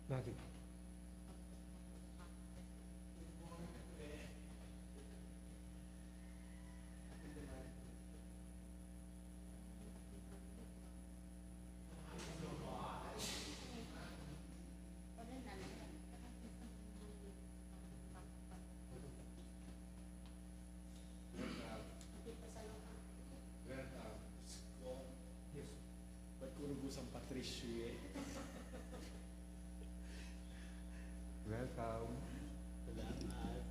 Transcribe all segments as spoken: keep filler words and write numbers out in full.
Bakit? Ba't ko ubusan Patricio eh? Welcome. Salamat.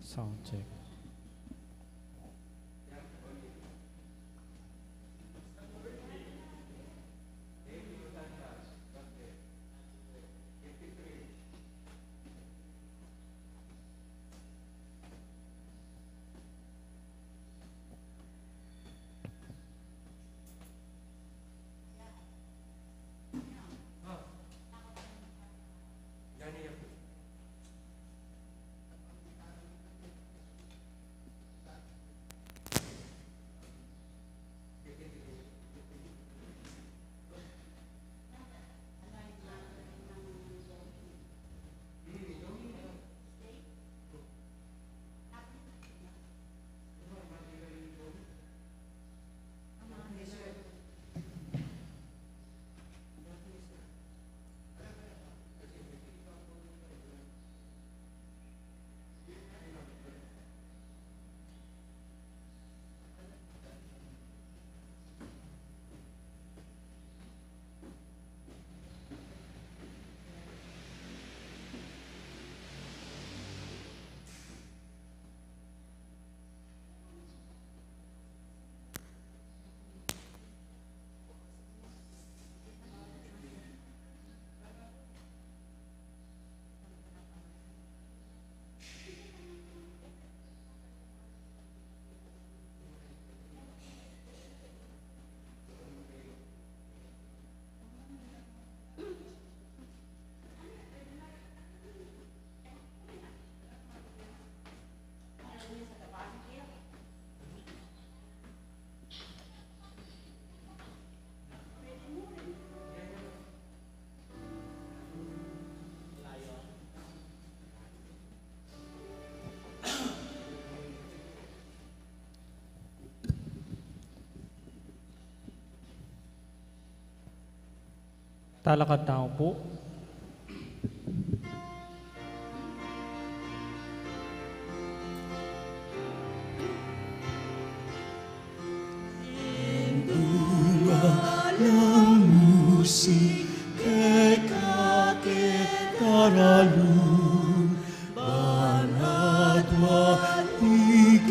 Sound check. Talakad tamu pu. Bunga ng musika kekataralu, banat wa king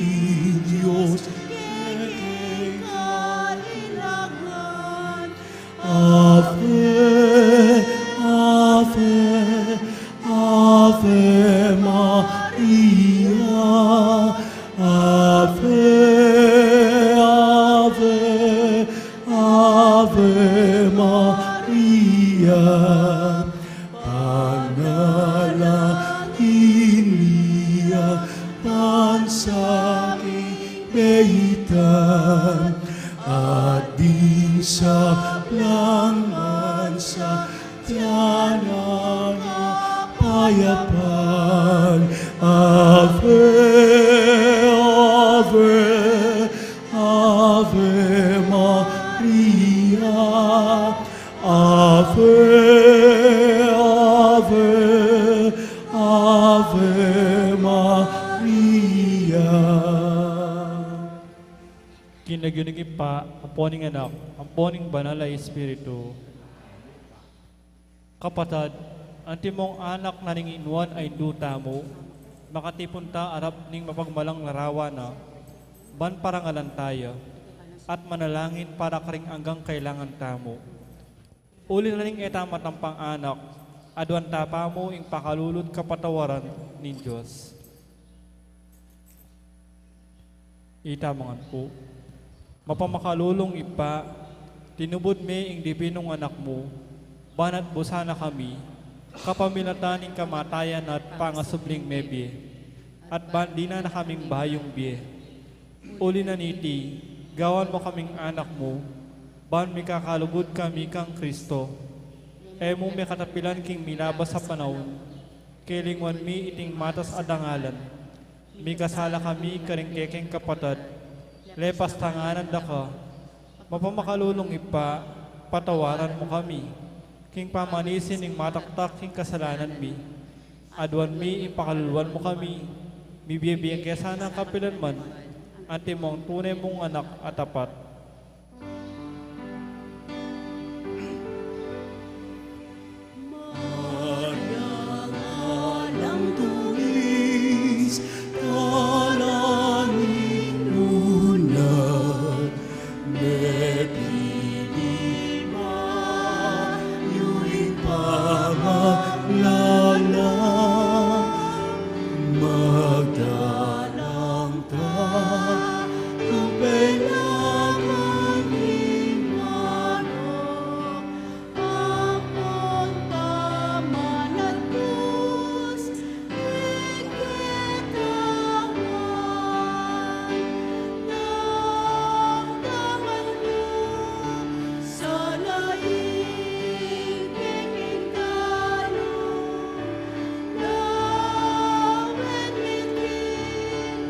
Dios kekalilangan. Ave, ave, Ave Maria. Ave, ave, Ave Maria. Panalangin ya bansang meitan, at ding sablang bansa, tana kapayapan. Ave, ave, Ave Maria. Ave, ave, Ave Maria. King lagyu ning Ibpa, ampo ning Anak, ampo ning Banal a Espiritu. Kapatad, antimong anak na ning inuan a Indu tamu, makatipun ta arap ning mapagmalang larawan na, ban parangalan taya, at manalangin para karing anggang kailangan tamu. Uli na ning e ta matampang anak, aduan ta pamu ing pakalulu't kapatawaran ning Dios. Ita mu ngan pu. Mapamakalulung Ibpa, tinubud me ing Dibinung Anak mu, ban atbusan na kami, kapamilatan ning kamatayan at pangasubling mebie, at ban dinan na kaming bayung bie. Uli na niti, gawan mu kaming anak mu, ban mikakalugud kami kang Kristo. E mu me katapilan king milabas a panaun, kelingwan mi iting matas a dangalan. Mikasala kami karing kekeng kapatad, lepas tanganan da ka. Mapamakalulung Ibpa, patawaran mu kami, king pamanisi ning mataktak king kasalanan mi. Aduan mi ing pakaluluan mu kami, mibie-bie ke sana kapilan man, antimong tune mung anak a tapat. Maria, alang tulis, kalangin luna, mepili bayu ing pangalala, magdalang ta, kung penangan ing manok, Ampon pamanatbus, ikit taman, damdaman mu, sana ing kekeng dalu, lawen mitking,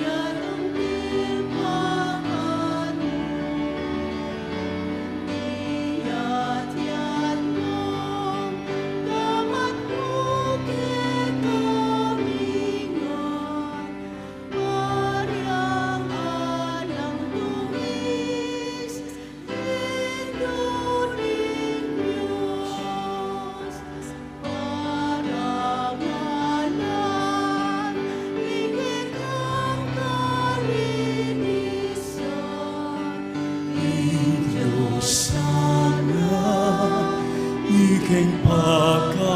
yatung timpakan mu. Iyatyan mung gamat mu kekami ngan, Mariang alang tulis, Indu ning Dios, parangalan ing kekang kalinisan. Ing Dios sana, ikeng pakaluluan,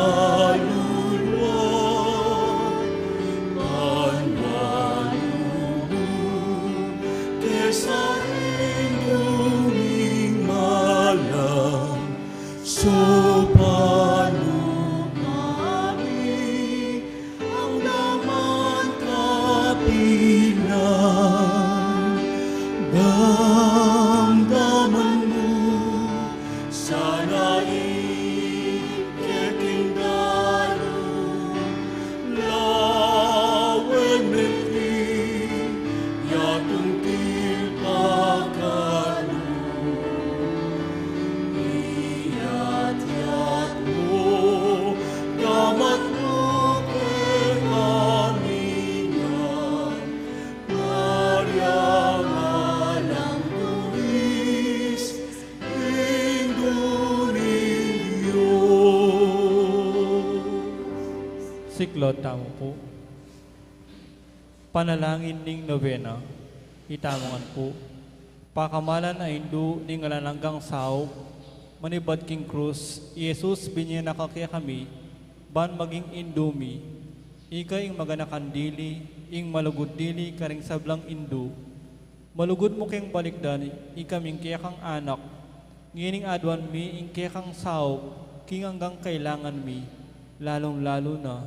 ban malugud ke sa Indung malang, saupan mu kami, angga man kapilan, damdaman mu sana ing kekeng dalu, lawen mitking, yatung timpakan mu. Iyatyat mu gamat mu kekami ngan, Mariang alang tulis, Indu ning Dios. Siklaud tamu pu. Panalangin ning nobena. Ita mu ngan pu. Pakamalan a Indu ning alang anggang saup, manibat king krus, i Jesus, binye na ka kekami, ban maging Indu mi. Ika ing maganakan dili, ing malugud dili karing sablang indu. Malugud mu keng balikdan ikaming kekang anak, ngening aduan mi ing kekang saup king anggang kailangan mi, lalung-lalu na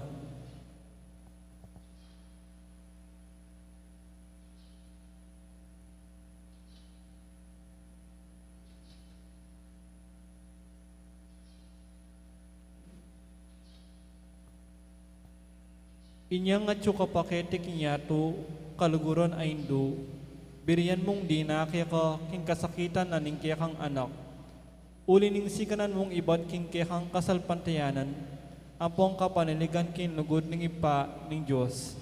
Inyang atyu ka pa keti king yatu, kaluguran a Indu, birian mung dina keka king kasakitan na ning kekang anak. Uli ning sikanan mung ibat king kekang kasalpantayanan, ampong kapanaligan king lugud ning Ibpa ning Dios.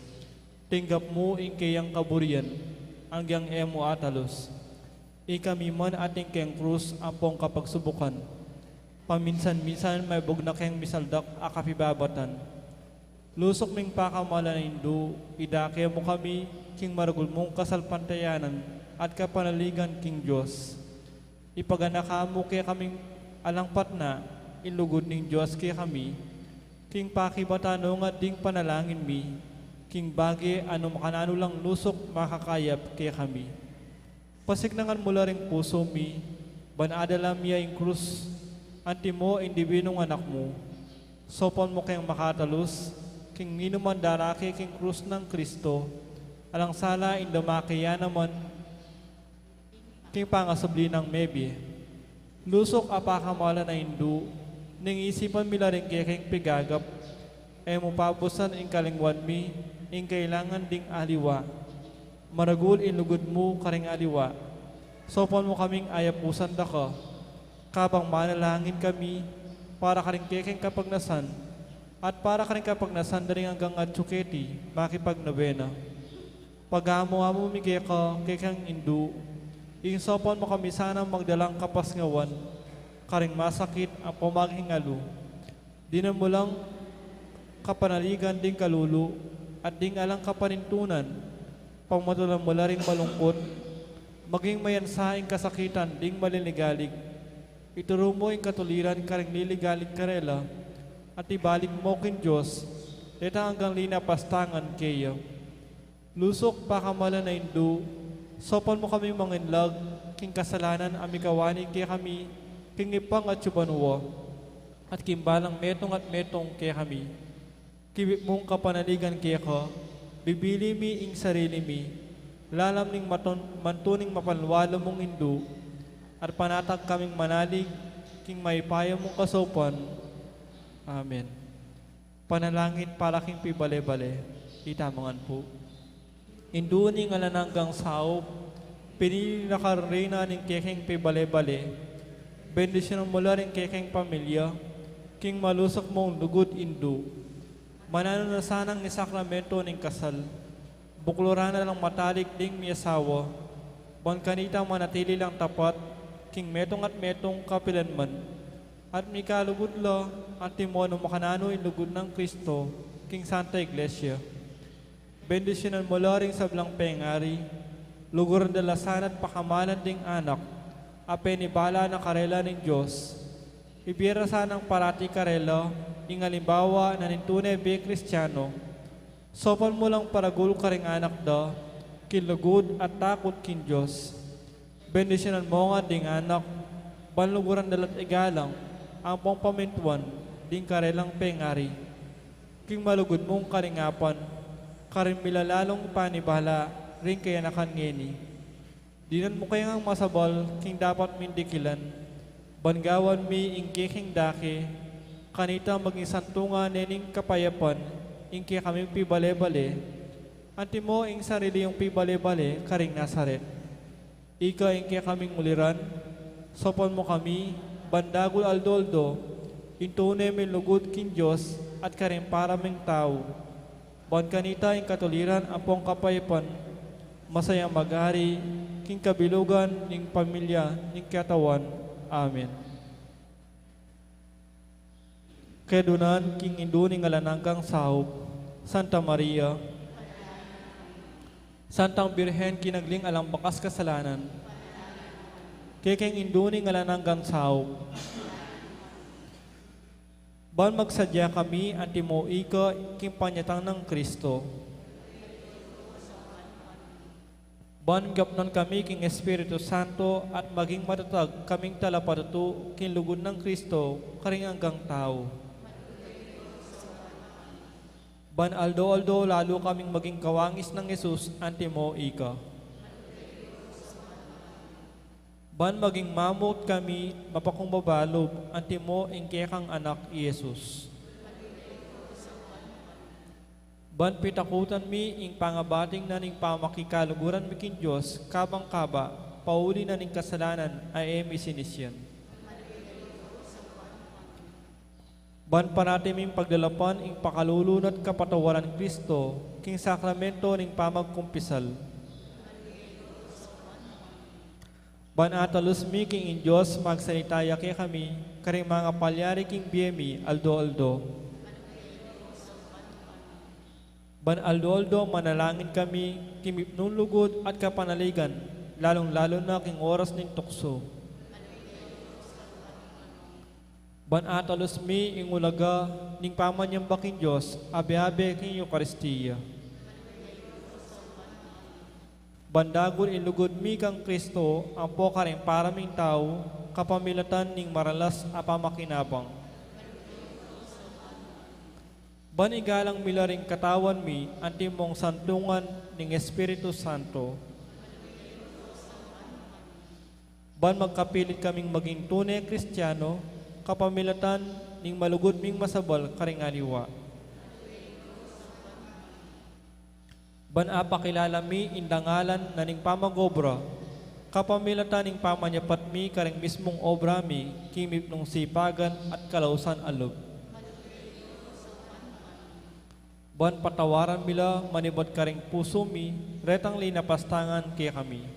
Tinggap mu ing keyang kaburian, anggang e mu atalus. Ikami man atin keng krus ampong kapagsubukan. Paminsan-minsan maibug na keng misaldak a kapibabatan. Lusuk ming pakamalan a Indu, idake mu kami king maragul mung kasalpantayanan at kapanaligan king Dios. Ipaganaka mu kekaming alang patna ing lugud ning Dios kekami, king pakibatan nung at ding panalangin mi, king bage a nung makananu lang lusuk makakayap kekami. Pasiknangan mu la ring pusu mi, ban adalan mi ya ing krus, antimo ing dibinung Anak mu. Saupan mu keng makatalus, king ninuman darake king krus nang Kristo, alang sala ing damake ya naman, king pangasubli nang mebie. Lusuk a pakamalan a Indu, ning isipan mi la ring kekeng pigagap, e mu pabusan ing kalingwan mi, ing kailangan ding aliwa. Maragul ing lugud mu karing aliwa. Saupan mu kaming ayapusan da ka, kabang manalangin kami, para karing kekeng kapagnasan, at para karing kapagnasan da ring anggang atyu keti, makipagnobena. Pagamu-amu mi keka, kekang Indu, ing saupan mu kami sanang magdalang kapasnawan, karing masakit ampong maging alu. Dinan mu lang kapanaligan ding kalulu, at ding alang kapanintunan, pamatulan mu la ring malungkut, maging mayansa ing kasakitan ding maliligalig. Ituru mu ing katuliran karing liligalig karela, at ibalik mu king Dios, detang anggang linapastangan keya. Lusuk pakamalan a Indu, saupan mu kaming manginlag, king kasalanan a mikawani kekami, king Ibpang atyu banua, at king balang metung at metung kekami. Kimit mung kapanaligan keka, bibili mi ing sarili mi, lalam ning matun-, mantuning mapanwalu mung Indu, at panatag kaming manalig, king mayupaya mung kasaupan. Amen. Panalangin para king pibale-bale. Itamu ngan pu. Indu ning alang anggang saup, pinili na ka ring reyna ning kekeng pibale-bale. Bendisyunan mu la ring kekeng pamilya, king malusuk mung lugud Indu. Mananu na sanang isakramento ning kasal, bukluran na lang matalik ding miasawa, ban kanita manatili lang tapat, king metung at metung kapilan man. At mikalugud la, antimo nung makananu ing lugud nang Kristo, king Santa Iglesia. Bendisyunan mu la ring sablang pengari, luguran da la sana't pakamalan ding anak, a penibala na karela ning Dios. Ibie ra sanang parati karela, ing alimbawa na ning tune bie Kristiano. Saupan mu lang paragul karing anak da, king lugud at takut king Dios. Bendisyunan mu ngan ding anak, ban luguran da la't igalang, ampong pamintuan, ding karelang pengari. King malugud mung kalingapan, karing milalalung panibala, ring kayanakan ngeni. Dinan mu kaya ngang masabal, king dapat ming dikilan, ban gawan mi ing kekeng dake, kanita maging santungan ne ning kapayapan, ing kekaming pibale-bale, antimo ing sarili yung pibale-bale, karing Nazaret. Ika ing kekaming uliran, saupan mu kami, ban dagul aldo-aldo, ing tune ming lugud king Dios, at karing para ming tau. Ban kanita ing katuliran ampong kapayapan, masayang mag-ari, king kabilugan ning pamilya ning katawan. Amen. Kedunan king Indu ning alang anggang saup, Santa Maria, Santang Birhen kinagling alang bakas kasalanan, kekeng Indu ning alang anggang saup. Ban magsadya kami antimo ika king panyatang nang Kristo. Ban gapnan kami king Espiritu Santo at maging matatag kaming talapatutu king lugud nang Kristo karing anggang tau. Ban aldo-aldo lalu kaming maging kawangis nang Jesus antimo ika. Ban maging mamut kami mapakumbaba lub antimo ing kekang Anak i Jesus. Ban pitakutan mi ing pangabating na ning pamakikaluguran mi king Dios kabang kaba, pauli na ning kasalanan a e mi sinisian. Ban parati ming pagdalapan ing pakalulu na't kapatawaran Kristo, king sakramento ning pamagkumpisal. Ban atalus mi king ing Dios magsalita ya kekami, karing mangapalyari king bie mi aldo-aldo. Ban aldo-aldo manalangin kami, king mipnung lugud at kapanaligan, lalung-lalu na king oras ning tuksu. Ban atalus mi ing ulaga ning pamanyamba king Dios, abe-abe king Eukaristia. Ban dagul ing lugud mi kang Kristo ampo karing para ming tau, kapamilatan ning maralas a pamakinabang. Ban igalang mi la ring katawan mi antimong santungan ning Espiritu Santo. Ban magkapilit kaming maging tune Kristiano, kapamilatan ning malugud ming masabal karing aliwa. Ban apakilala mi ing dangalan na ning pamag-obra, kapamilatan ning pamanyapat mi karing mismung obra mi, king mipnung sipagan at kalausan a lub. Ban patawaran mi la manibat karing pusu mi, retang linapastangan kekami.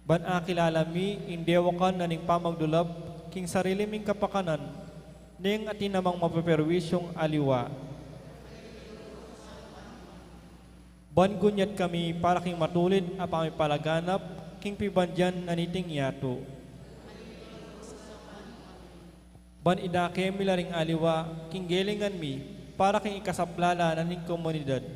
Ban akilala mi ing dewakan na ning pamagdulap king sarili ming kapakanan, neng atin namang mapeperwisyung aliwa. Ban gunyat kami para king matulid a pamipalaganap king pibandian na niting yatu. Ban idake mi la ring aliwa king gelingan mi para king ikasaplala na ning komunidad.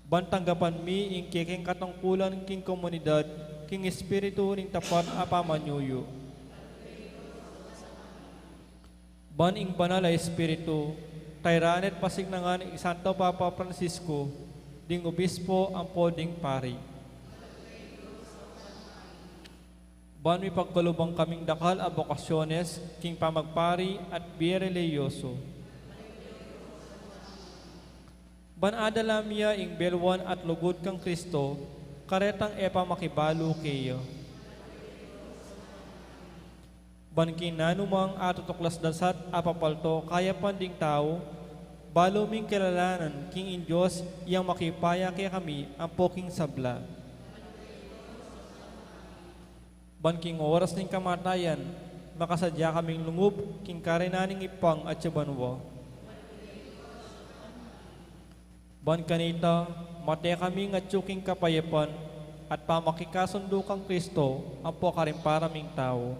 Ban tanggapan mi ing kekeng katungkulan king komunidad king espiritu ning tapat a pamanyuyu. Ban ing Banal a Espiritu, tairan at pasignangan ing Santo Papa Francisco, ding obispo ampo ding pari. Ban mipagkaluban kaming dakal a bokasyones king pamagpari at bie relihiyoso. Ban adala mi ya ing belwan at lugud kang Kristo, karetang e pa makibalu keya. Ban king nanumang atutuklas dasat a papalto kayapan ding tau, balu ming kilalanan king ing Dios yang makipaya kekami ampo king sabla. Ban king oras ning kamatayan, makasadya kaming lungub king karinan ning Ibpang atsu banua. Ban kanita, mate kaming atsu king kapayapan at pamakikasundu kang Kristo ampo karing para ming tau.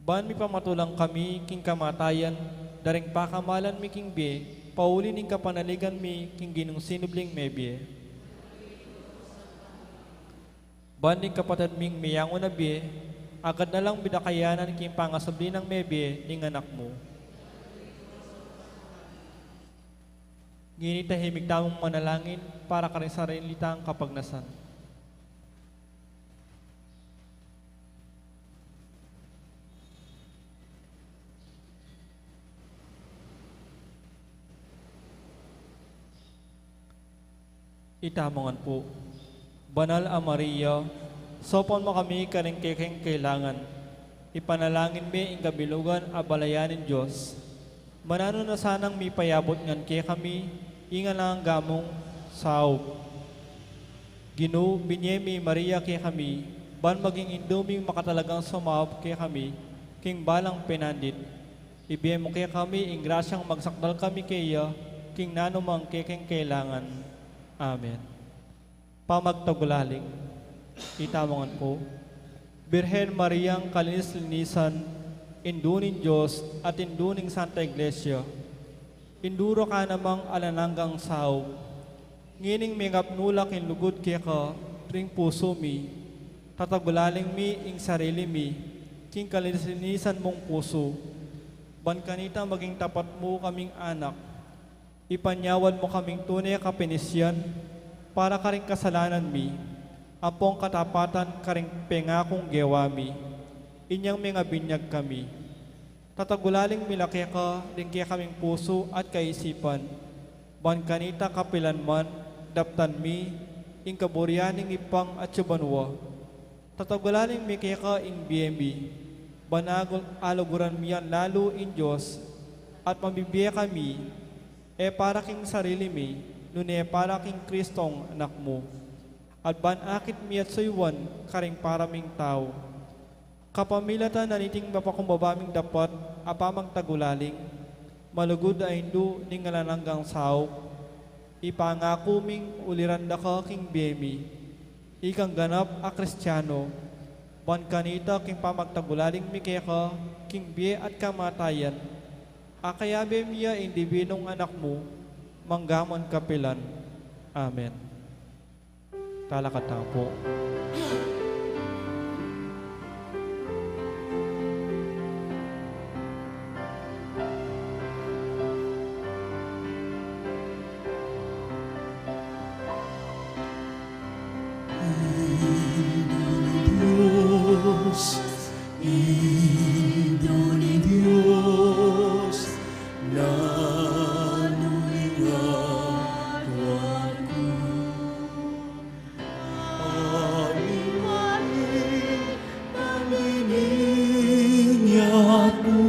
Ban mipamatulang kami king kamatayan, da ring pakamalan mi king bie, pauli ning kapanaligan mi king Ginung sinubling mebie. Ban ding kapatad ming meyangu na bie, agad na lang mi da kayanan king pangasubli nang mebie ning Anak mu. Ngeni tahimik tamung manalangin para karing sarili tang kapagnasan. Itamu ngan pu. Banal a Maria, saupan mu kami karing kekeng kailangan. Ipanalangin mi ing kabilugan a balayan ning Dios. Mananu na sanang mipayabut ngan kekami ing alang angga mung saup. Ginu, binie mu i Maria kekami, ban maging indu ming makatalagang sumaup kekami king balang penandit. Ibie mu kekami ing grasyang magsakdal kami keya king nanumang kekeng kailangan. Amen. Pamagtagulaling. Itamu ngan pu. Birhen Mariang kalinis-linisan, Indu ning Dios at Indu ning Santa Iglesia, indura ka namang alang anggang saup. Ngening mengapnu la king lugud keka ring pusu mi, tatagulaling mi ing sarili mi king kalinis-linisan mung pusu, ban kanita maging tapat mu kaming anak. Ipanyawad mu kaming tune kapinisyan para karing kasalanan mi, ampong katapatan karing pengakung gewa mi. Inyang mengabinyag kami. Tatagulaling mi la keka ding kekaming pusu at kaisipan, ban kanita kapilan man daptan mi ing kaburian ning Ibpang atsu banua. Tatagulaling mi keka ing bie mi, ban agul-, aluguran mi yan lalu ing Dios, at mabibie kami, e para king sarili mi, nune para king Kristong Anak mu. At ban akit mi at suyuan karing para ming tau. Kapamilatan na niting mapakumbaba ming dapat a pamagtagulaling, malugud a Indu ning alang anggang saup, ipangaku ming uliran da ka king bie mi, ikang ganap a Kristiano, ban kanita king pamagtagulaling mi keka king bie at kamatayan, Akayabe mi ya ing Divinung Anak mu, mangga man kapilan. Amen. Talakad tamu pu. Indu ning Dios, Indu ning Dios, nanu ing aduan ku? Ani, ani, pamining ya ku,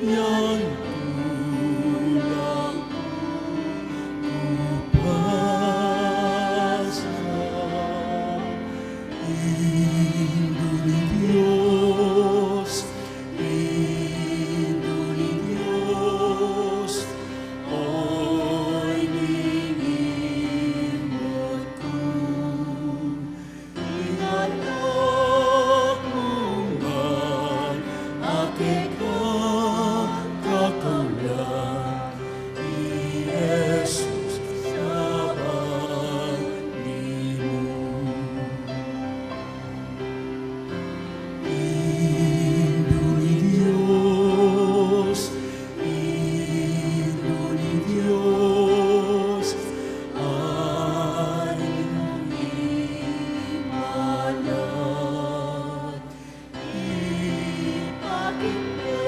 yang tulang ku, kupasa. Indu ning Dios, Indu ning Dios, oy ning imut ku, ing anak mung ngan, a keka kakaulan, i Jesus sabang limu. Indu ning Dios, Indu ning Dios, Indu ning Dios, Indu ning Dios, Ipakit me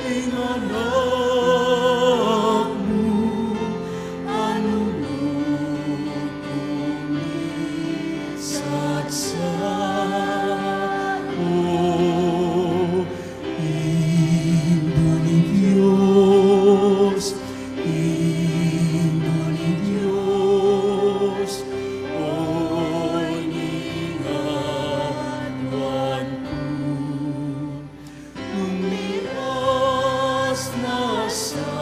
ing anak mu, a nung kung misat sa. O Indu ning Dios, Indu ning Dios, oy ning aduan ku. Nung miras na sa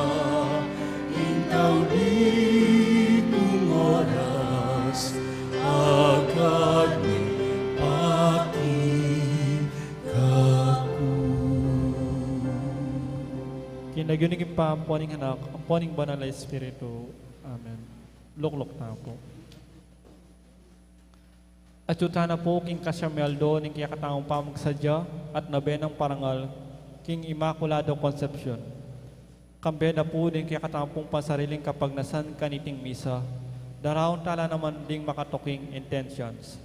ing tauli kung oras, agad ne pakit kaku. King lagyu ning Ibpa, ampo ning Anak, ampo ning Banal a Espiritu. Amen. Lukluk tamu pu. Atyu tana pu king kasyam a aldo ning kekatamung pamagsadya at nobenang parangal king Inmaculado Concepcion. Kambe da pu ding kekatamung pansariling kapagnasan kaniting misa, daraun tala naman ding makatuking intentions.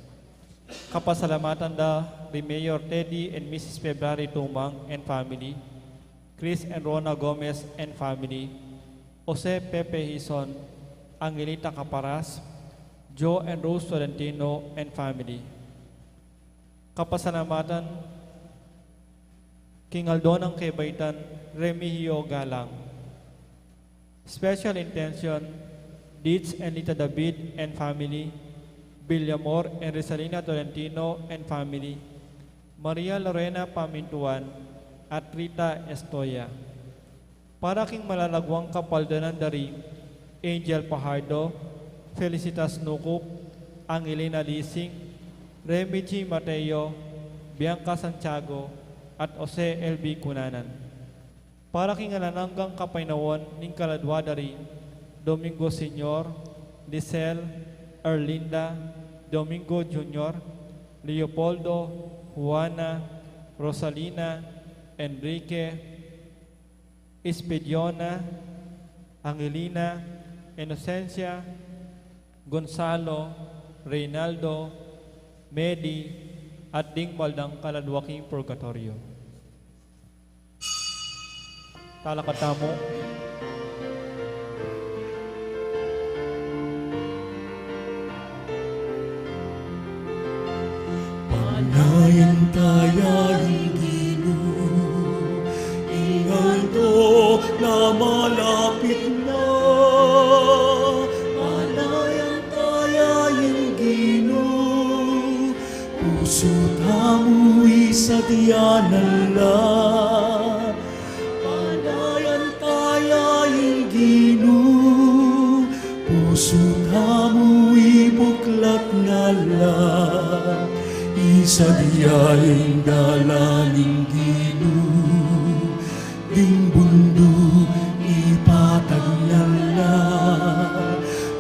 Kapasalamatan da ri Mayor Teddy and Missus February Tumang and family, Chris and Rona Gomez and family, Jose Pepe Hizon, Angelita Caparas, Joe and Rose Tolentino and family. Kapasalamatan king aldo nang kebaitan, Remigio Galang. Special intention, Deeds and Lita David and family, Villamor and Rizalina Tolentino and family, Maria Lorena Pamintuan at Rita Estoya. Para king malalaguang kapaldanan da ri Angel Pajardo, Felicitas Nucup, Angelina Lising, Remy G. Mateo, Bianca Santiago, at Jose L B Cunanan. Para king alang anggang kapaynawan ning kaladua da ri Domingo Senior, Lisel, Erlinda, Domingo Junior, Leopoldo, Juana, Rosalina, Enrique, Espediona, Angelina, Inocencia, Gonzalo, Reynaldo, Medi, at ding baldang kaladua king purgatoryo. Talakad tamu. Panayan taya ing Ginu, ing aldo na malapit na. Panayan taya ing Ginu, pusu tamu isadya na la. Panayan taya ing Ginu, pusu tamu ibuklat na la. Isadya ing dalan ning Ginu, Ding mundu ipatag na la,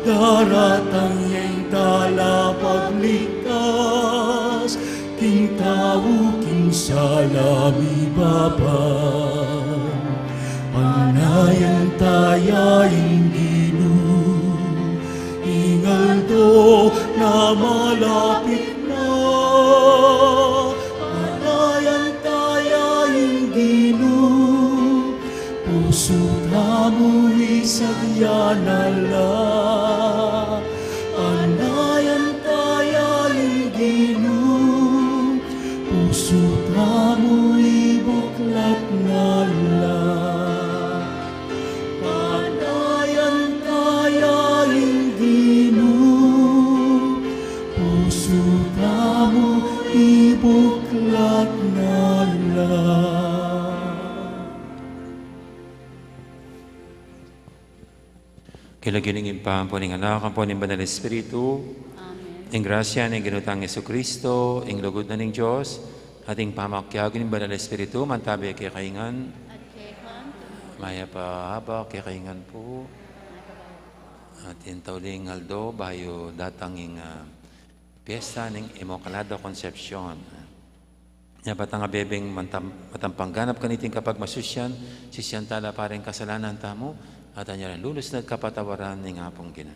daratang ya ing talapagligtas, king tau king sala mibaba. Panayan taya ing Ginu, ing aldo na malapit na. Panayan taya ing Ginu, pusu tamu isadya na la. Panayan taya ing Ginu, pusu tamu ibuklat na la. Panayan taya ing Ginu, pusu tamu ibuklat na la. King lagyu ning Ibpa, ampo ning Anak, ampo ning Banal Espiritu. Amen. Ing grasya ning Ginu tang Jesucristo, ing lugud na ning Dios, at ing pamakiabe ning Banal Espiritu, mantabe kekayu ngan. At keka mu rin. Mayap a abak kekayu ngan pu. At ing tauling aldo, bayu datang ing, ah, piyesta ning Inmaculada Concepcion. Nya pa tang abebeng mantam-, matampang ganap kaniting kapagmasusyan, sisian tala pa ring kasalanan tamu, at anya ring lulus na kapatawaran ning Apung Ginu.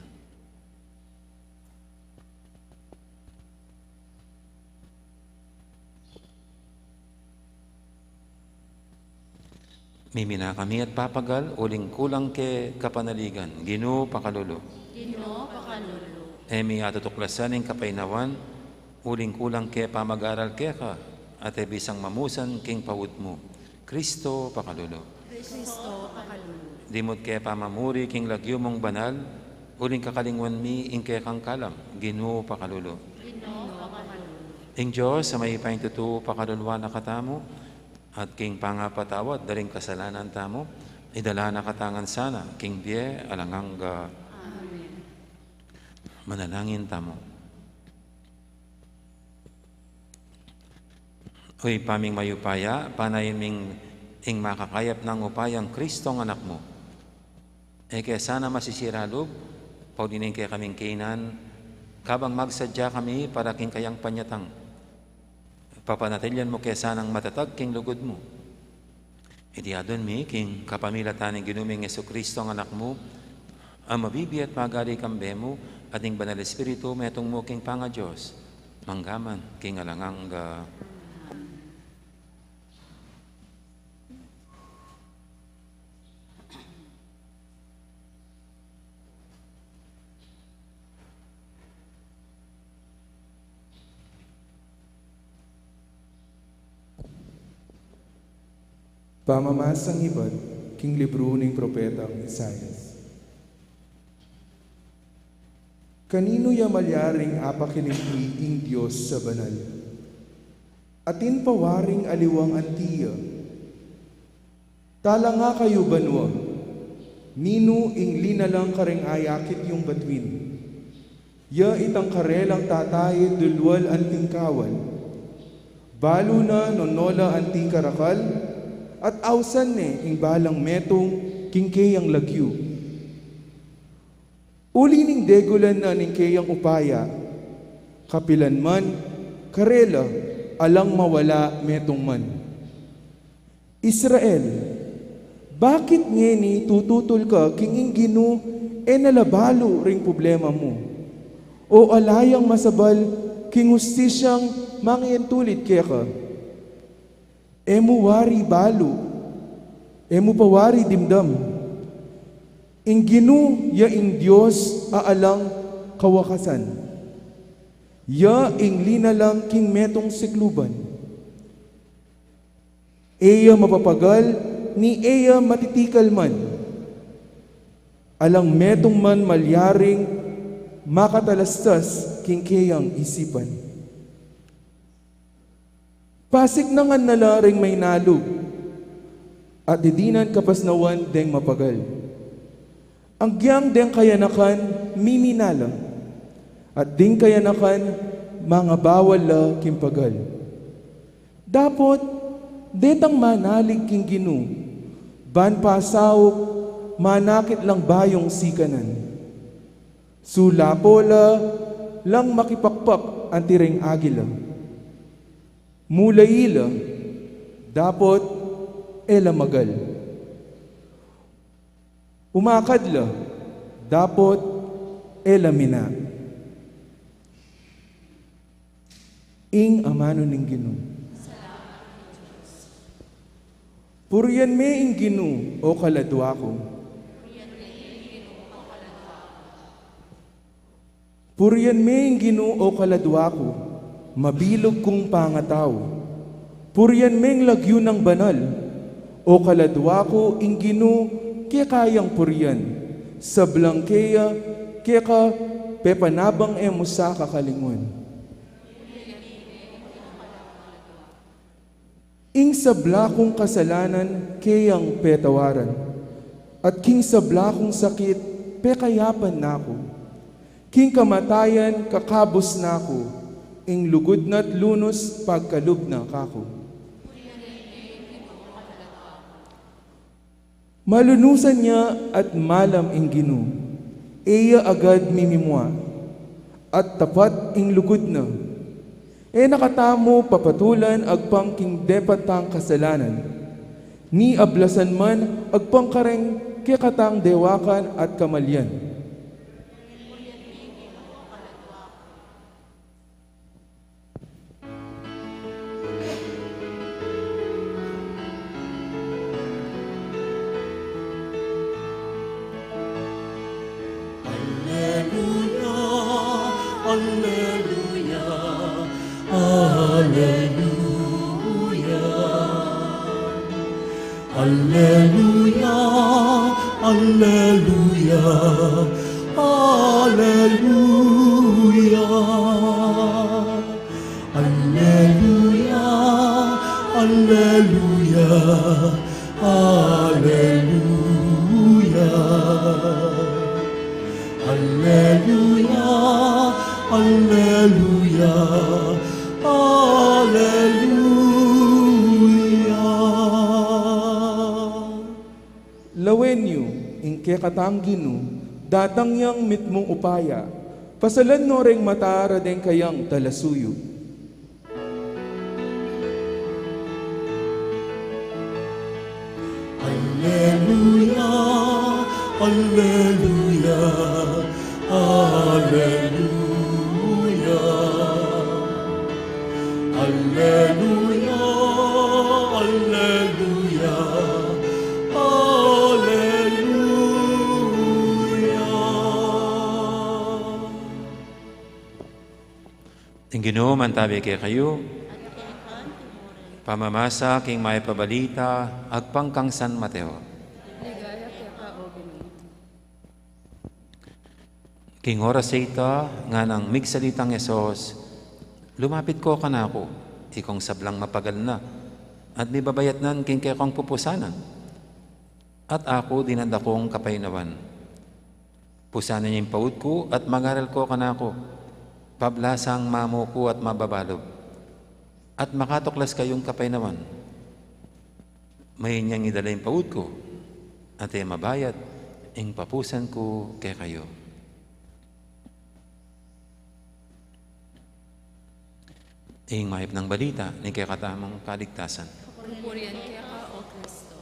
Mimina kami at papagal, uling kulang ke kapanaligan. Ginu, pakalulu. Ginu, pakalulu. E mi atutuklasan ing kapaynawan, uling kulang ke pamag-aral keka, at e bisang mamusan king paud mu. Kristo, pakalulu. Kristo, pakalulu. Dimut ke pamamuri king lagyu mung banal, uling kakalingwan mi ing kekang kalam. Ginu, pakalulu. Ginu, pakalulu. Ing Dios a mayupayang tutu, pakaluluan na katamu, at king pangapatawad da ring kasalanan tamu, idala na katamu ngan sana king bie alang angga. Amen. Manalangin tamu. O Ibpa ming mayupaya, panayan ming ing makakayap nang upayang Kristong Anak mu. E ke sana masisira lub, pauli na ning kekaming kainan, kabang magsadya kami para king kayang panyatang. Papanatilian mu ke sanang matatag king lugud mu. Iti adwan mi king kapamilatan ning Ginu ming Jesucristo, ing Anak mu, a mabibie at magari kambe mu, at ning Banal Espiritu, metung mu king pangaDios, manggaman king alang angga. Pamamasang ibat king libru ning propetang Isaias. Kaninu ya malyaring apakilimti ing Dios sa banal? Atin pa waring aliwang anti ya? Talanga kayu banua, ninu ing linalang karing ayakit yung batuin? Ya itang karelang tataid dulwal anting kawal, balu na nonola anting karakal, at ausan ne ing balang metung king keyang lagyu. Uli ning degulan na ning keyang upaya, kapilan man, karela, alang mawala metung man. Israel, bakit ngeni tututul ka king ing Ginu e na la balu ring problema mu? O ala yang masabal king hustisyang mangientulid keka? E mu wari balu, e mu pa wari dimdam. Ing Ginu ya ing Dios a alang kawakasan. Ya ing linalang king metung sikluban. E ya mapapagal ni e ya matitikal man. Alang metung man malyaring makatalastas king keyang isipan. Pasiknangan na la ring mainalu, at didinan kapasnawan deng mapagal. Agyang deng kayanakan mimina la, at ding kayanakan mangabawal la king pagal. Dapot detang manalig king Ginu, Ban pasaup, manakit lang bayung sikanan. Sulapo la lang makipakpak anti ring agila. Mulai la, dapot e la magal. Umakad la, dapot e la mina. Ing amanu ning Ginu. Purian me ing Ginu, o kaladua ku. Purian me ing Ginu, o kaladua ku, mabilug kung pangatau. Purian me ing lagyu nang banal, o kaladua ku, ing Ginu keka yang purian. Sablang keya, keka pepanabang e mu sa kakalinguan. Ing sabla kung kasalanan keyang petawaran, at king sabla kung sakit pekayapan na ku. King kamatayan kakabus na ku, ing lugud na't lunus pagkalub na kaku. Malunusan ya at malam ing Ginu, e ya agad mimimua, at tapat ing lugud na. E na katamu papatulan agpang king depat tang kasalanan, ni ablasan man agpang kareng kekatang dewakan at kamalian. Alleluia, alleluia, alleluia. Alleluia, alleluia, alleluia. Alleluia, alleluia, alleluia. Alleluia, alleluia, alleluia. Lawen yu, ing kekatang Ginu, datang yang mitmung upaya, pasalan no reng mata ra deng kayang talasuyu. Alleluia, alleluia, alleluia. Alleluia, alleluia, alleluia. Ing Ginu mantabi kekayu. Pamamasa king mayap a balita agpang kang San Mateo. Ligaya keka, O Ginu. King oras a ita, nganang migsalitang Jesus, lumapit ko kanaku, ikong sablang mapagal na, at mibabayatnan king kekong pupusanan. At aku dinanda kung kapaynawan. Pusanan yu ing paud ku at mag-aral ko kanaku, pablasang mamu ku at mababalub, at makatuklas kayung kapaynawan. Mayan yang idala ing paud ku, at e mabayat ing papusan ku kekayu. Ing mayap nang balita ning kekatamung kaligtasan. Purian keka, O Kristo.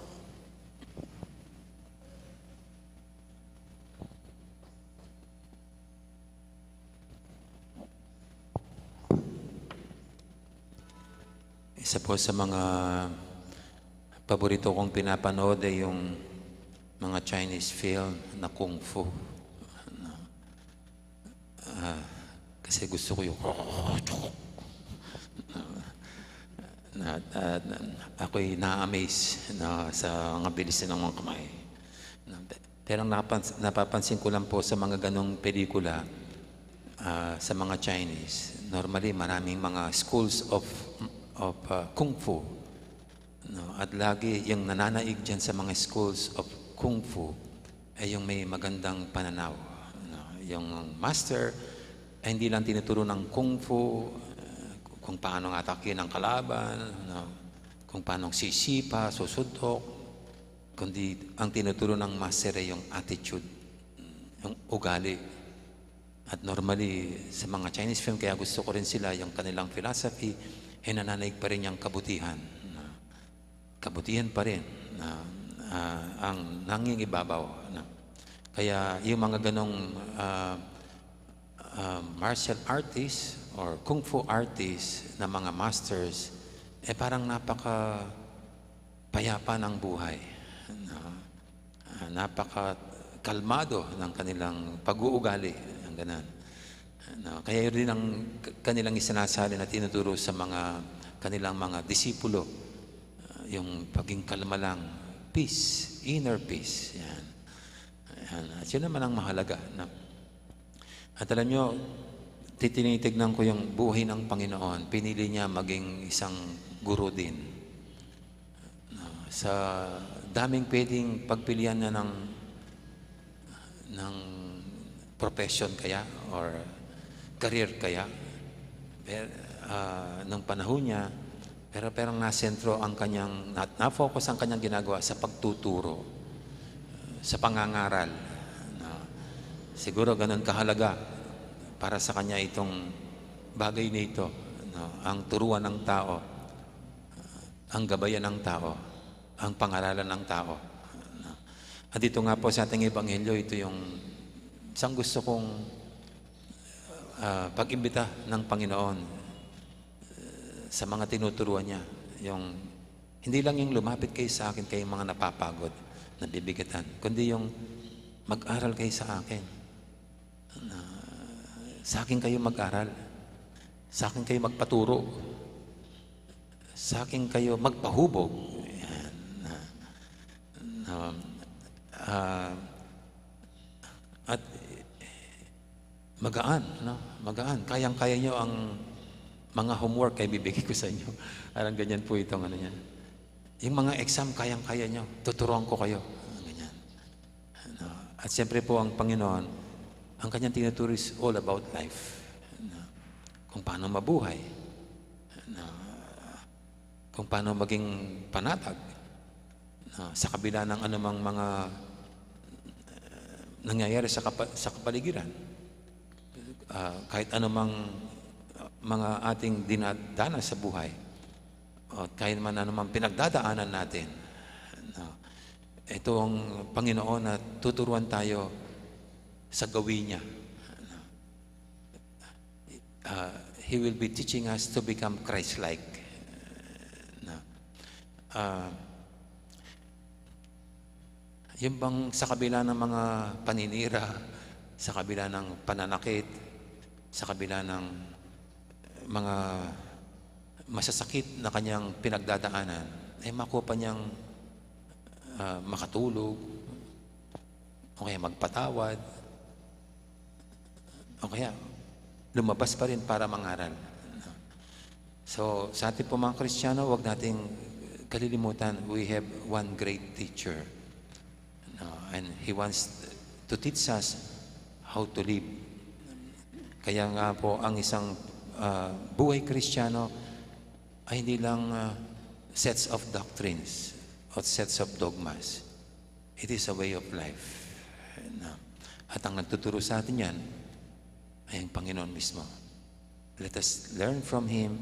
Isa po sa mga paborito kong pinapanood ay yung mga Chinese film na kung fu. Ah, kasi gusto ko yung na, na, na, ako'y na-amaze na sa mga bilis ng mga kamay. Na, pero napans-, napapansin ko lang po sa mga ganong pelikula, ah, sa mga Chinese, normally maraming mga schools of, of, ah, kung fu. No, at lagi yung nananaig diyan sa mga schools of kung fu ay yung may magandang pananaw, no? Yung master ay hindi lang tinuturo ng kung fu, eh, kung paano atakin ang kalaban, no? Kung paano sisipa, susuntok. Kundi ang tinuturo ng master ay yung attitude, yung ugali. At normally, sa mga Chinese film, kaya gusto ko rin sila, yung kanilang philosophy, hinananaig pa rin yung kabutihan. Na, kabutihan pa rin na, ah, ang nangingibabaw, na. Kaya yung mga ganong, ah, ah, martial artist or kung fu artist na mga masters, eh, parang napaka payapa ng buhay, no? Ah, napaka kalmado ng kanilang pag-uugali, ang ganan. No? Kaya yun din ang k-, kanilang isinasalin at tinuturo sa mga kanilang mga disipulo, ah, yung paging kalma lang, peace, inner peace. Yan. Yan. At yun naman ang mahalaga, no? At alam nyo, titinitignan ko yung buhay ng Panginoon. Pinili niya maging isang guro din. No, sa daming pwedeng pagpilian niya ng, ng profession kaya or career kaya, pero, ah, nung panahon niya, pero, pero nasentro ang kanyang, na, na-focus ang kanyang ginagawa sa pagtuturo, sa pangangaral. No? Siguro ganun kahalaga para sa kanya itong bagay na ito, no? Ang turuan ng tao, ang gabayan ng tao, ang pangaralan ng tao. No? At dito nga po sa ating ebanghelyo, ito yung isang gusto kong, ah, pag-imbita ng Panginoon, eh, sa mga tinuturuan niya. Yung, hindi lang yung lumapit kayo sa akin, kayong mga napapagod, nabibigatan, kundi yung mag-aral kayo sa akin. Na, sa akin kayo mag-aral. Sa akin kayo magpaturo. Sa akin kayo magpahubog. Yan. Na, na, ah, at magaan, no? Magaan. Kayang-kaya nyo ang mga homework ay bibigay ko sa inyo. Parang ganyan po itong ano niya. Yung mga exam, kayang-kaya nyo. Tuturuan ko kayo. Ganyan. No? At siyempre po, ang Panginoon, ang kanyang tinuturo is all about life. No? Kung paano mabuhay. No? Kung paano maging panatag, no? Sa kabila ng anumang mga, eh, nangyayari sa kapa-, sa kapaligiran. Ah, kahit anumang, ah, mga ating dinadanas sa buhay, o kahit man anumang pinagdadaanan natin, no? Ito ang Panginoon na tuturuan tayo sa gawin niya. No? Ah, he will be teaching us to become Christ-like. No? Ah, yung bang sa kabila ng mga paninira, sa kabila ng pananakit, sa kabila ng mga masasakit na kanyang pinagdadaanan, eh, makuha pa niyang, ah, makatulog, o kaya magpatawad, o kaya lumabas pa rin para mangaral. So, sa ating po mga Kristiyano, huwag nating kalilimutan, we have one great teacher. No? And he wants to teach us how to live. Kaya nga po, ang isang, ah, buhay Kristiyano ay hindi lang, ah, sets of doctrines o sets of dogmas. It is a way of life. No? At ang nagtuturo sa atin yan ay ang Panginoon mismo. Let us learn from Him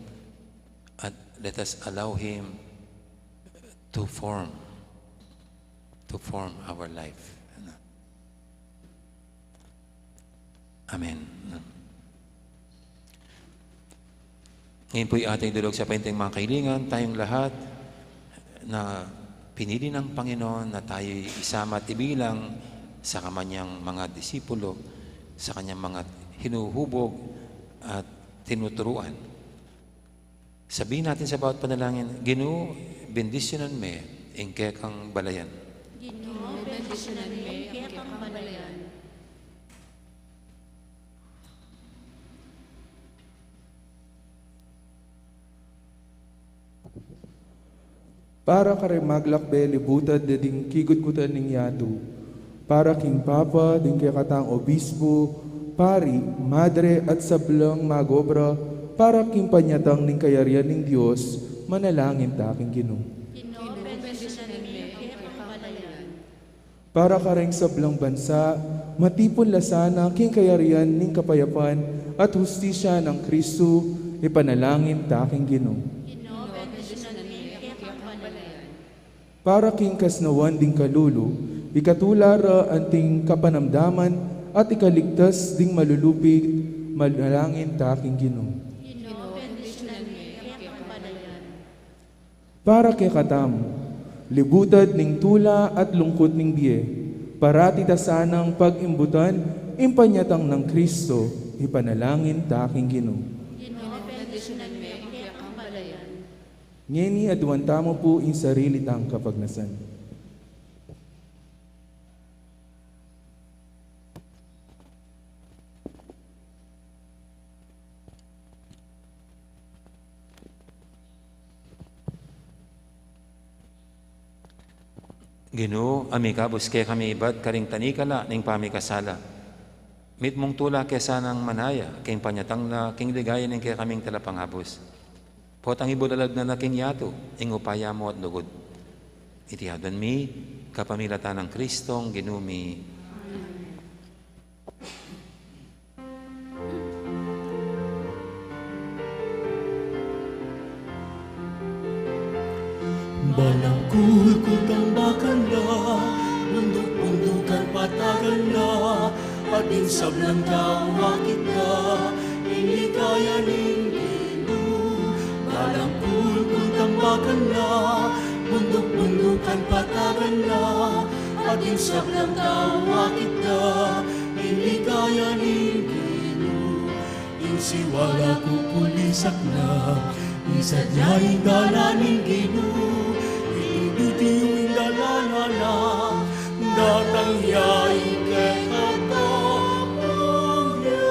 at let us allow Him to form, to form our life. Amen. Ngayon po'y ating dulog sa painteng mga kailingan, tayong lahat na pinili ng Panginoon na tayo'y isama at ibilang sa kanyang mga disipulo, sa kanyang mga hinuhubog at tinuturuan. Sabihin natin sa bawat panalangin, "Ginu, bendisyunan me ing kekang balayan." Ginu, bendisyunan me ing kekang balayan. Para karing maglakbe libutad ding kigutgutan ning yatu, para king Papa, ding kekatang Obispo, pari, madre, at sablang mag-obra, para king panyatang ning kayarian ning Dios, manalangin ta king Ginu. Ginu, bendisyunan me ing kekang balayan. Para kareng sablang bansa, matipun la sana king kayarian ning kapayapan at hustisya nang Kristu, ipanalangin ta king Ginu. Para king kasnawan ding kalulu, ikatula ra anting kapanamdaman at ikaligtas ding malulupig, manalangin ta king Ginu. Para kekatamu, libutad ning tula at lungkut ning bie, parati ta sanang pag-imbutan ing panyatang nang Kristu, ipanalangin ta king Ginu. Ngeni aduan tamu pu ing sarili tang kapagnasan. Ginu, a mikabus kekami ibat karing tanikala ning pamikasala. Mitmung tula ke sanang manaya king panyatang na king ligaya ning kekaming talapangabus. Potang ibulalag na na king yatu ing upaya mu at lugud. Iti aduan mi kapamilatan nang Kristong Ginu mi. Balang kulkul tambakan da, bunduk-bundukan patagan da, at ding sablang tau akit da ing ligaya ning Ginu. Balang kulkul tambakan da, bunduk-bundukan patagan da, at ding sablang tau akit da ing ligaya ning Ginu. Ing siwala ku kulisak na, ing sadya ing dalan ning Ginu, ing bitiw ing dalan na, datang ya ing kekatang Dios.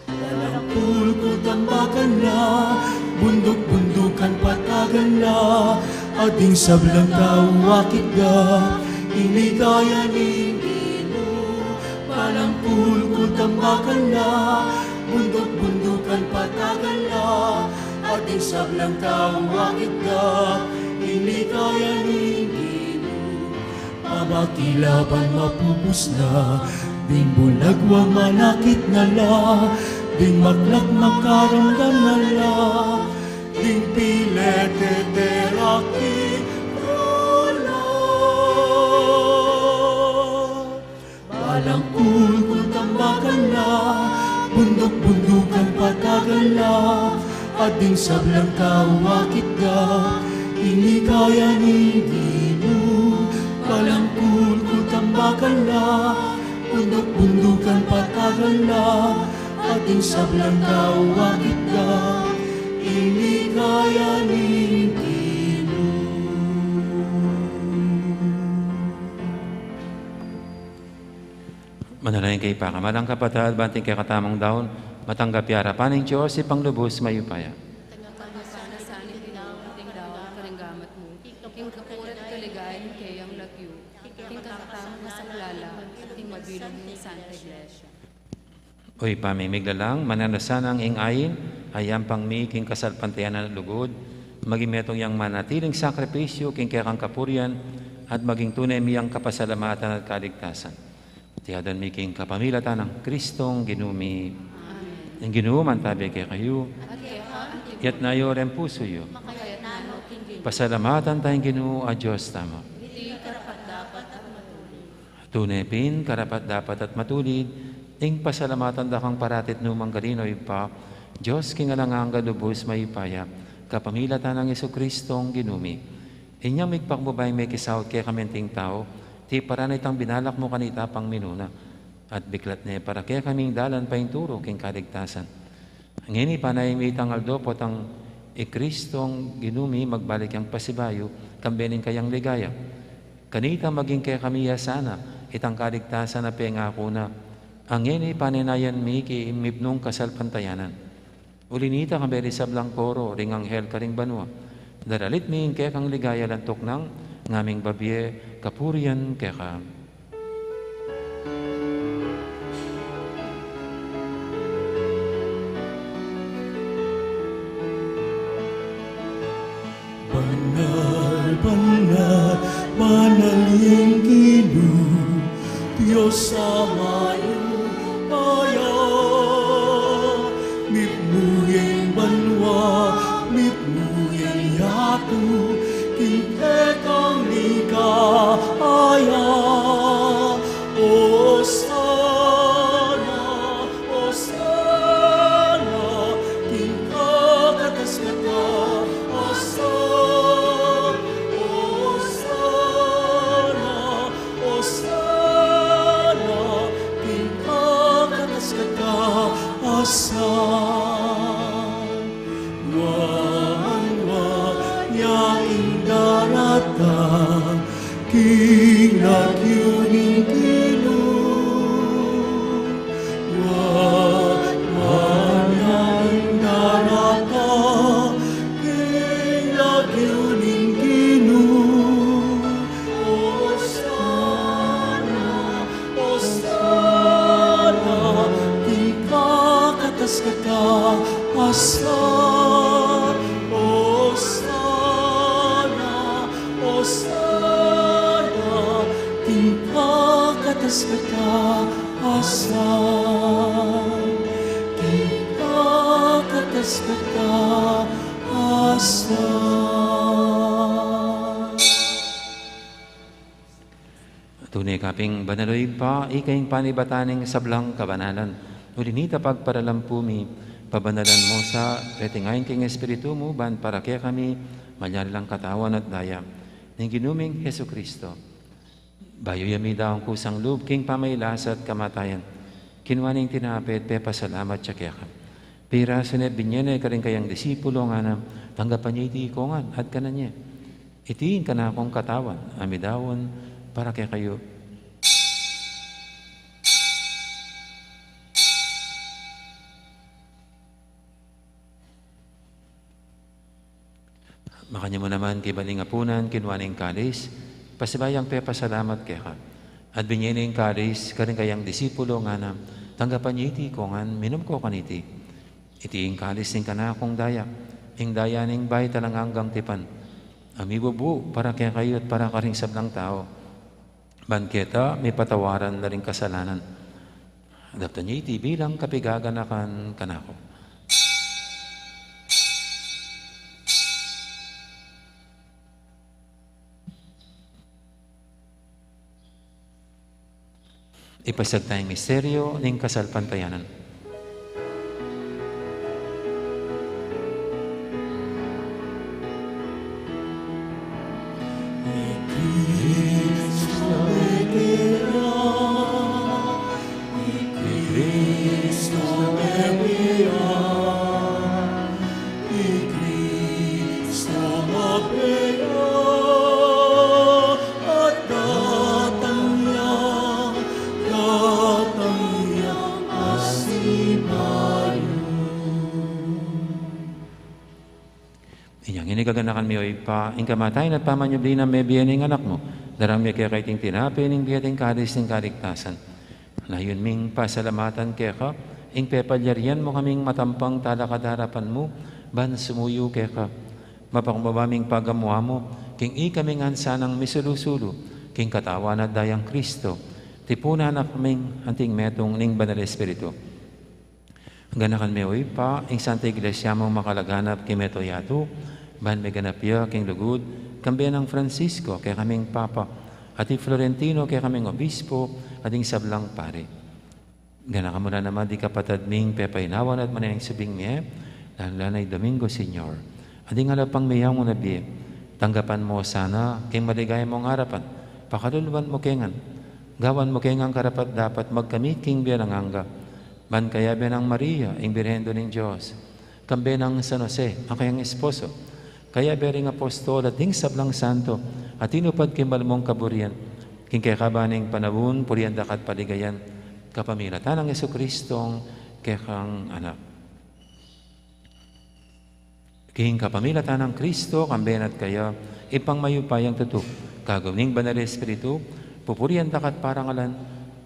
Balang kulkul tambakan na, bunduk-bundukan patagan na, at ding sablang tau akit da ing ligaya ning Ginu. Balang kulkul tambakan na, bunduk-bundukan patagan na, at ding sablang tau akit da ing ligaya ning Ginu. Pamakilaban mapupus na, ding bulag wa manakit na la, ding maklak makaramdam na la, ding piletete raki rula. Balang kulkul tambakan la, bunduk-bundukan patagan la, at ding sablang tau akit da ing ligaya ning Ginu. Balang kulkul tambakan la, bunduk-bundukan patagan la, at ding sablang tau akit da ing ligaya ning Ginu. Manalangin kayu, pakamalan kung kapatad, ban ing kekatamung daun matanggap ya arapan ning Dios, Ibpang lubus mayupaya. Tanggap mu sana ing daun, ing daun karing gamat mu, king kapurian at kaligayan ning keyang lagyu, king kekatamung masaklala at king mabilug ning Santa Iglesia. O Ibpa ming miglalang, mananu la sanang ing ain a yampang mi king kasalpantayanan at lugud, maging metung yang manatiling sakripisyu king kekang kapurian at maging tune mi yang kapasalamatan at kaligtasan. Iti aduan mi king kapamilatan nang Kristong Ginu mi. Amen. Ing Ginu mantabi kekayu. At keka mu rin. Itas yu ring pusu yu. Makatas no king Ginu. Pasalamatan taya ing Ginu a Dios tamu. Iti karapat-dapat at matulid. Tune pin karapat-dapat at matulid ing pasalamatan da kang parati at nukarin man, O Ibpa, Dios king alang angga, lubus mayupaya, kapamilatan nang Jesukristong Ginu mi. Inyang migpakumbaba ing mekisaut kekami anting tau, tiparan na itang binalak mu kanita pang minuna, at biklat ne para kekami ing dalan paintulu king kaligtasan. Ngeni panayan mi itang aldo potang i Kristong Ginu mi magbalik yang pasibayu, kambe ning kayang ligaya. Kanita maging kekami ya sana itang kaligtasan a pengaku na, a ngeni panenayan mi king mipnung kasalpantayanan. Uli nita, kambe ring sablang koro ring anghel karing banua, daralit mi ing kekang ligaya, lantuk nang ngaming babie kapurian keka. Banal, banal, Banal yang Ginu, Dios a mayupaya, mipmu yang banua, mipmu yang yatu, king kekang ligaya. Osana, Osana, king kakatas-katas a Osana, Osana, Osana, king kakatas-katas a Osana. Nuan, nuan ya ing daratang king lagyu ning Ginu. Nuan, nuan ya ing daratang king lagyu ning Ginu. Osana, Osana, king kakatas-katas a Osana. Osana, Osana, king kakatas-katas a Osana, king kakatas-katas a Osana. Tune ka pin banal, o Ibpa, ika ing panibatan ning sablang kabanalan. Uli na nita, pagparalan pu mi, pabanalan mu sa reting ain king Espiritu mu, ban para kekami malyari lang katawan at daya ning Ginu ming Jesucristo. Bayu ya midaun kusang lub king pamagkasakit at kamatayan, kinua ne ing tinape at pepasalamat ya keka. Pirasu ne, binie ne karing kayang disipulo, ngana, tanggapan ye iti ikayu ngan at kanan ye. Iti ing kanakung katawan a midaun para kekayu. Makanyan mu naman kaibat ning apunan, kinua ne ing kalis, pasibayu yang pepasalamat keka, at binie ne ing kalis karing kayang disipulo, ngana, tanggapan ye iti ikayu ngan, minum kayu kaniti. Iti ing kalis ning kanakung daya, ing daya ning bayu at alang anggang tipan, a mibubu para kekayu at para karing sablang tau, ban keta mipatawaran la ring kasalanan. Daptan ye iti bilang kapaganakan kanaku. Ipasiag taya ing misteryu ning kasalpantayanan. I Kristo mabaya, at datang ya, datang ya, asibayu. Inyang ini gaganakan mi, o Ibpa, ing kamatayan at pamanyubli nang mebie ning Anak mu, darang mi keka iting tinape ning bie at ing kalis ning kaligtasan. Layun ming pasalamatan keka ing pepalyarian mu kaming matampang talakad king arapan mu, ban sumuyu keka. Mapakumbaba ming pagamu-amu king ikami ngan sanang misulu-sulu king katawan at dayang Kristo. Tipunan na kaming anting metung ning Banal Espiritu. Ganakan me, o Ibpa, ing Santa Iglesia mung makalaganap king mabilug a yatu, ban meganap ya king lugud, kambe nang Francisco, kekaming Papa, at i Florentino, kekaming Obispo, at ding sablang pari. Ganakan mu la naman ding kapatad ming pepainawan at maneneng subling mie, lalung-lalu na i Domingo Senior. At ding ala pang meyaun a bie, tanggapan mu sana king maligaya mung arapan, pakaluluan mu ke ngan, gawan mu ke ngan karapat-dapat magkamit king bie alang angga, ban kayabe nang Maria, ing Birhen Indu ning Dios, kambe nang San Jose, a kayang esposo, kayabe ring apostol at ding sablang santo a tinupad king mal mung kaburian, king kekaban ning panaun, purian da ka at paligayan, kapamilatan nang Jesucristong kekang Anak. King kapamilatan nang Kristo, kambe na at kaya, Ibpang mayupayang tutu, kagum ning Banal Espiritu, pupurian da ka at parangalan,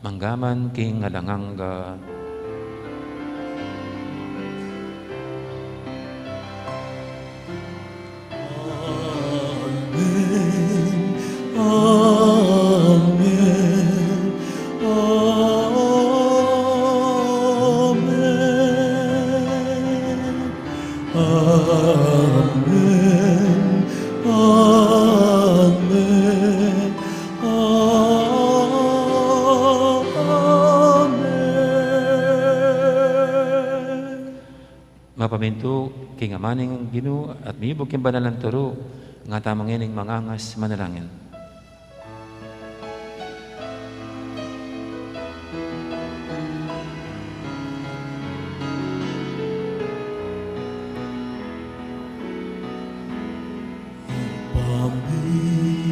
mangga man king alang angga. Amen. Amen. Pamintu king Ama ning Ginu at mibug king banal nang turu, nga tamu ngening mangangas manalangin. Ibpa mi,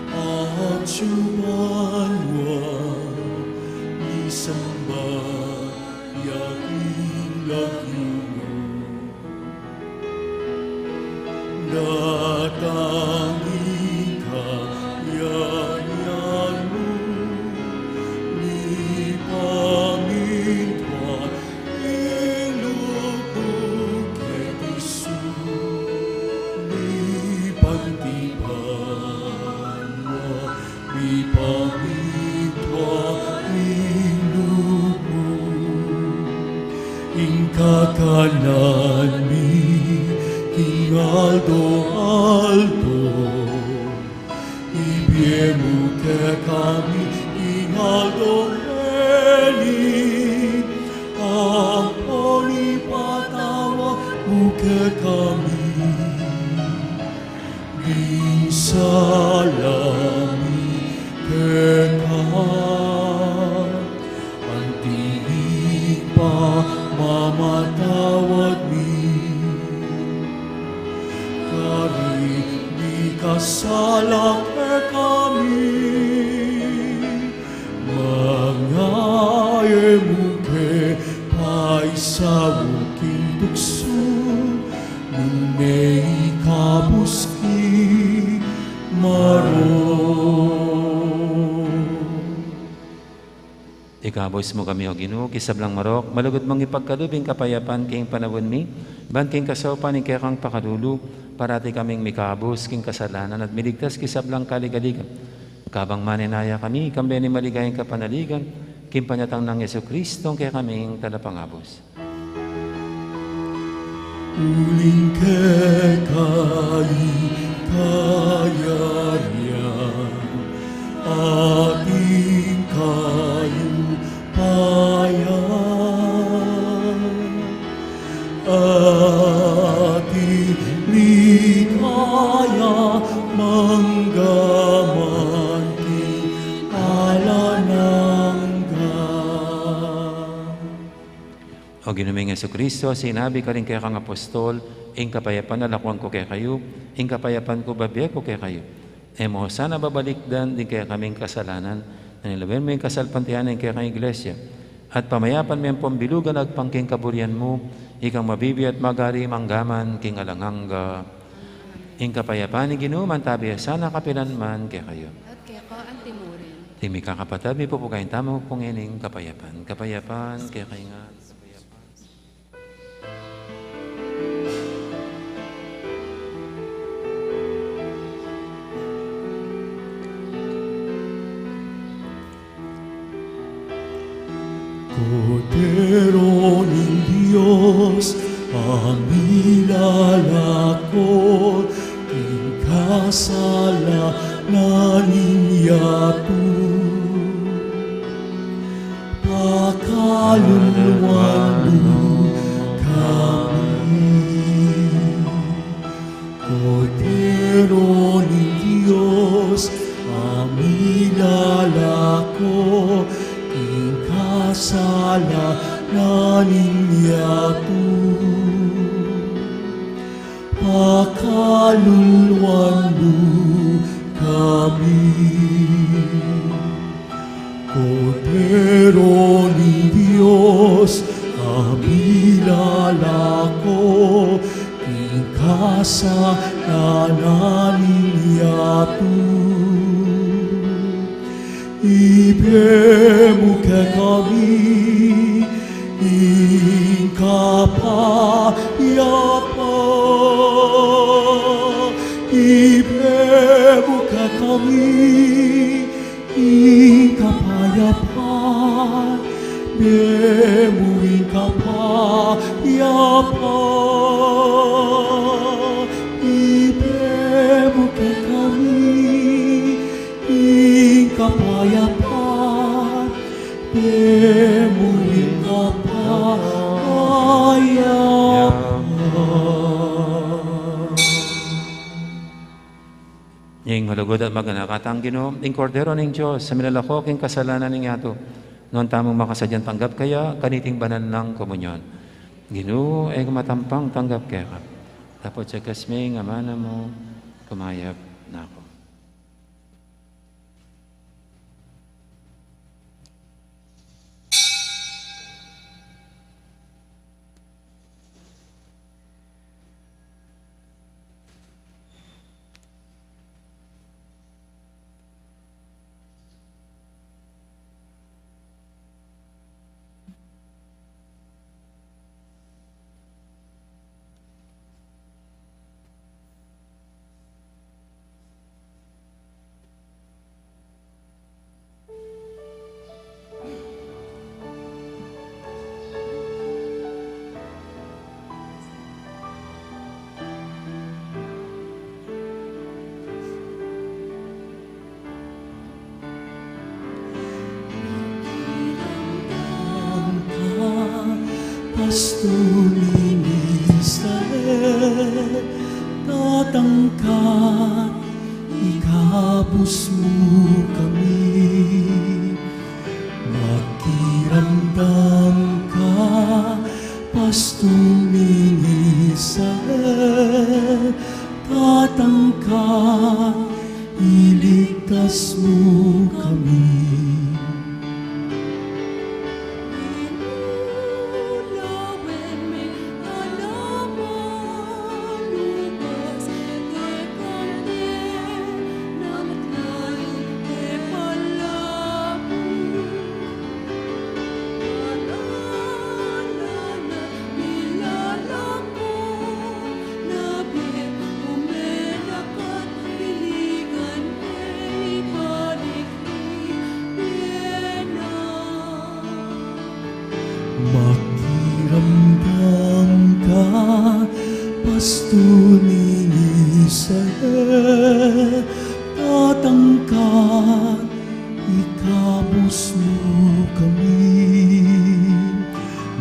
atsu ka banua, misamban ya ing lagyu mu. Datang ing kayarangan mu, mipamintuan ing lub mu keti sulip anti banua. Mipamintuan ing lub mu. Ing kakanan mi king aldo-aldo ibie mu kekami king aldo ngeni, ampon ipatawad mu kekami ding sala mi keka, anti ing pamamatawad mi karing mikasala kekami. Manga e mu ke paisaul king tuksu, nune ikabus king marok. Ikabus mu kami, O Ginu, king sablang marok, malugud mung ipagkalub ing kapayapan king panaun mi, ban king kasaupan ning kekang pakalulu, parati kaming mikabus king kasalanan at miligtas king sablang kaligaligan. Kabang manenaya kami, kambe ning maligayang kapanaligan, king panyatang nang Jesucristo, ing kekaming Talapangabus. Uling keka ing kayarian at ing kayupayan, at ing ligaya mangga man king alang angga. O Ginu ming Jesucristo, sinabi karing kekang apostol, ing kapayapan lakuan ku kekayu, ing kapayapan ku bibie ku kekayu. E mu sana babalikdan ding kekaming kasalanan, nune lawen mu ing kasalpantayanan ning kekang Iglesia, at pamayapan me ampon bilugan agpang king kaburian mu, ikang mabibie at magari mangga man king alang angga. Ing kapayapan ning Ginu mantabi ya sana kapilan man kekayu. At keka anti murin. Ding mikakapatad, mipupugayan tamu pu ngening kapayapan. Kapayapan kekayu ngan. Kordero ning Dios, a milalako king kasalanan ning yatu. Pakaluluan mu kami. Kordero ning Dios, a milalako king kasalanan ning yatu. Pakaluluan mu kami. Kordero ning Dios, a milalako king kasalanan ning yatu. Ibie mu kekami ing kapayapan. Ibie mu kekami ing kapayapan. Ibie mu ing kapayapan. Ibie mu kekami ing kapayapan. Ibie mu ing kapayapan. Lugud at maganaka tang Ginu, ing Kordero ning Dios, a milalako king kasalanan ning yatu. Nuan tamung makasadyang tanggap kaya, kaniting banal nang komunyon. Ginu, e ku matampang tanggap keka. Dapot sa kasming amana mu, kumayap na ku. Pastul ning Israel, datang ka, ikabus mu kami. Makiramdam ka, Pastul ning Israel, datang ka, iligtas mu kami. Makiramdam ka, Pastul ning Israel, datang ka, ikabus mu kami.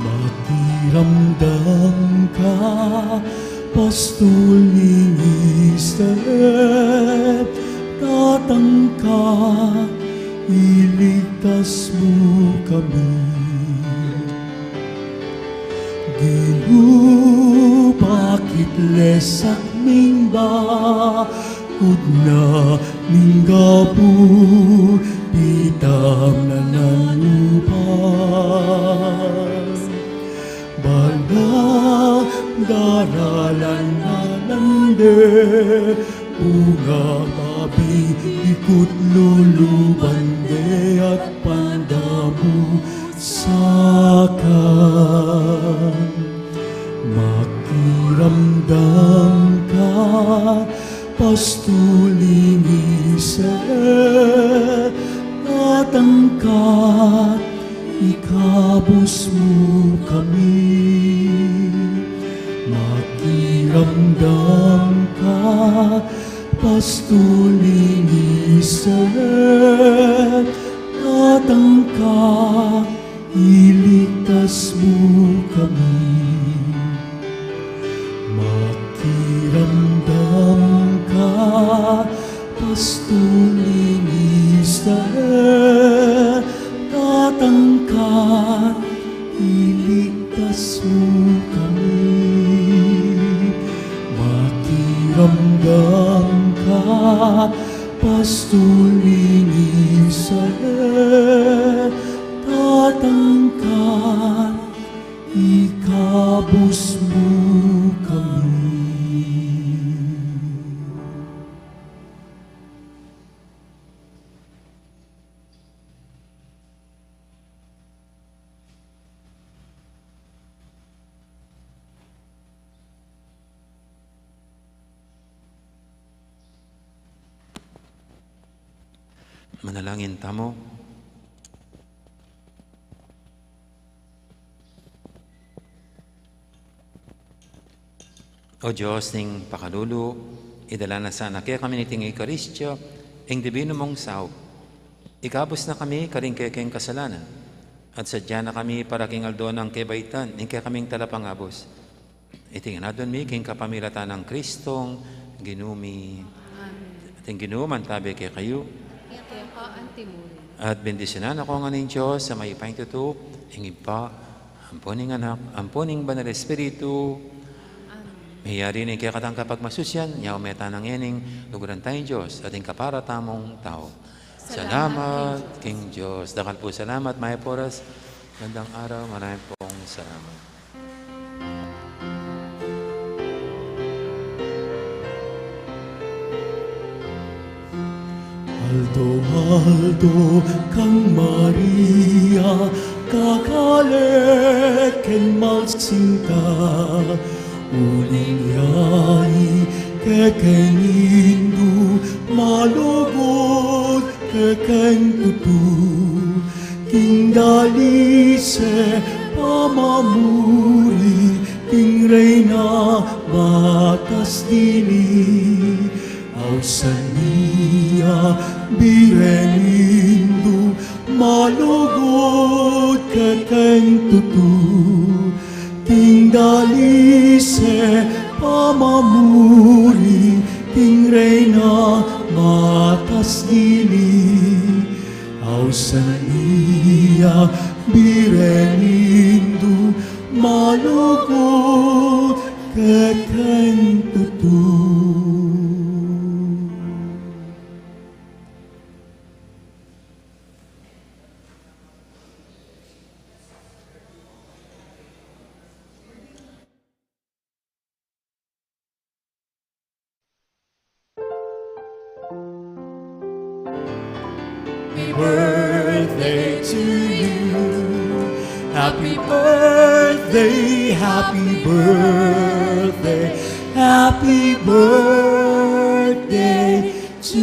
Makiramdam ka, Pastul ning Israel, datang ka, iligtas mu kami. Ginu, bakit le sakming ba kudna ning gabu, pitam na nalupas. Balang daralan na lande, bunga mabibikut luluban de at pandamu sakan. Makiramdam ka, Pastul ning Israel, datang ka, ikabus mu kami. Makiramdam ka, Pastul ning Israel, datang ka, iligtas mu kami. Makiramdam ka, Pastul ning Israel, datang ka, iligtas mu kami. Makiramdam ka, Pastul ning Israel, datang ka, ikabus mu kami. Manalangin tamu. O Dios ning pakalulu, idala na sana kekami niting Eukaristia ing dibinu mung saup. Ikabus na kami karing kekeng kasalanan, at sadya na kami para king aldo nang kebaitan ning kekaming talapangabus. Iti ngan adwan mi king kapamilatan nang Kristong Ginu mi. Amen. Ing Ginu mantabi kekayu. Keka antimurin. At bendisyunan na kayu ngan ning Dios a mayupayang tutu, ing Ibpa, ampo ning Anak, ampo ning Banal Espiritu. Amen. Meyari ne ing kekatang kapagmasusian, nya ume tana ngening luguran taya ing Dios at ing kapara tamung tau. Salamat king Dios. Dakal pung salamat, mayap a oras. Magandang araw, marami pong salamat. Aldo-aldo kang Maria, kakale ken malsinta, uling yayi kekeng Indu, malugud kekeng tutu, king dalise pamamuri, king Reyna batas dili. Ausan ya, Birhen Indu, malugud kekeng tutu, king dalise pamamuri, king Reyna batas dili. Ausan ya, Birhen Indu, malugud kekeng tutu. Happy birthday to you. Happy birthday, happy birthday, happy birthday to